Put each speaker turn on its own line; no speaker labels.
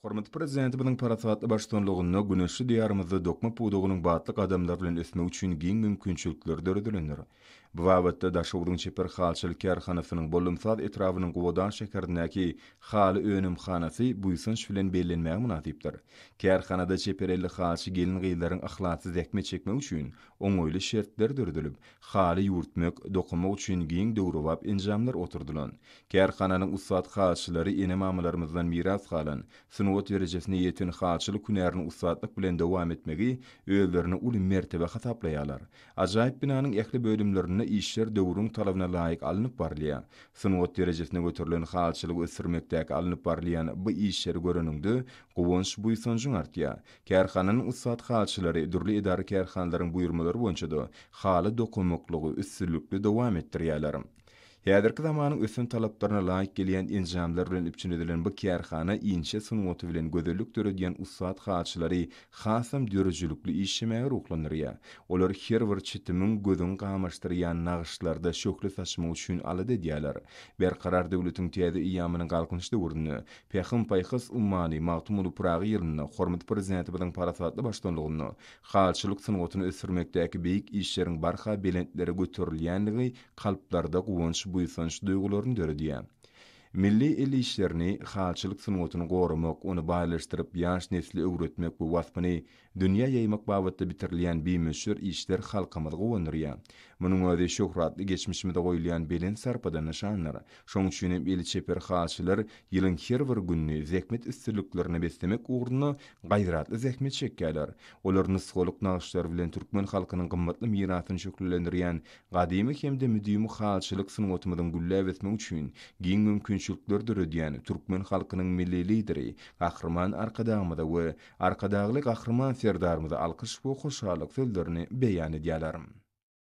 Hormatly Prezidentimiziň parasatly baştutanlygynda güneşli Diýarymyzda dokma pudagynyň batly gadamlar bilen ösmegi üçin giň mümkinçilikler döredilendir. Bu babatda Daşogzuň çeper halyçylyk kärhanasynyň Bollumsaz etrabynyň Gubadag şäherindäki haly önümhanasy buýsanç bilen bellenmäge mynasypdyr. Kärhanada çeper elli halyçy gelin-gyzlaryň yhlasly zähmet çekmegi üçin oňaýly şertler döredilip, haly ýüwürtmek, dokamak üçin giň döwrebap enjamlar oturdylan. Kärhananyň ussat halyçylary ene-mamalarymyzdan miras galan, sungat derejesine ýeten halyçylyk hünärini ussatlyk bilen dowam etmegi özlerine uly mertebe hasaplaýarlar. Ajaýyp binanyň ähli bölümlerinde işler döwrüň talabyna laýyk alnyp barylýar. Sungat derejesine göterilen halyçylygy ösdürmekdäki alnyp barylýan bu işleri göreniňde guwanç-buýsanjyň artýar. Kärhananyň ussat halyçylary dürli edara-kärhanalaryň buýurmalary boýunça-da haly dokamaklygy üstünlikli dowam etdirýärler. Häzirki zamanyň ösen talaplaryna laýyk gelýän enjamlar bilen üpjün edilen bu kärhana inçe sungaty bilen gözellik döredýän ussat halyçylary hasam döredijilikli işlemäge ruhlandyrýar. Olar her bir çitimiň gözüňi gamaşdyrýan nagyşlarda şöhle saçmak üçin alada edýärler. Berkarar döwletiň täze eýýamynyň Galkynyş döwründe, Pähim-paýhas ummany Magtymguly Pyragy ýylynda hormatly Prezidentimiziň parasatly baştutanlygynda halyçylyk sungatyny ösdürmekdäki beýik işleriň barha belentlere göterilýändigi kalplarda guwanç-buýsanç duýgularyny döredýär. Milli el işlerini, halyçylyk sungatyny goramak, ony baýlaşdyryp, ýaş nesle öwretmek we waspyny dünýä ýaýmak babatda bitirilýän bimöçber işler halkymyzy guwandyrýar. Munuň özi şöhratly geçmişimize goýulýan belent sarpadan nyşandyr. Şonuň üçin hem eli çeper halyçylar ýylyň her bir gününi zähmet üstünliklerine beslemek ugrunda gaýratly zähmet çekýärler. Olar nusgalyk nagyşlar bilen türkmen halkynyň gymmatly mirasyny şöhlelendirýän Gadymy hem-de müdimi halyçylyk sungatymyzyň gülläp ösmegi üçin giň mümkinçilikler döredýän türkmen halkynyň Milli Lideri Gahryman Arkadagymyza we Arkadagly Gahryman Serdarymyza alkyş we hoşallyk sözlerini beýan edýärler.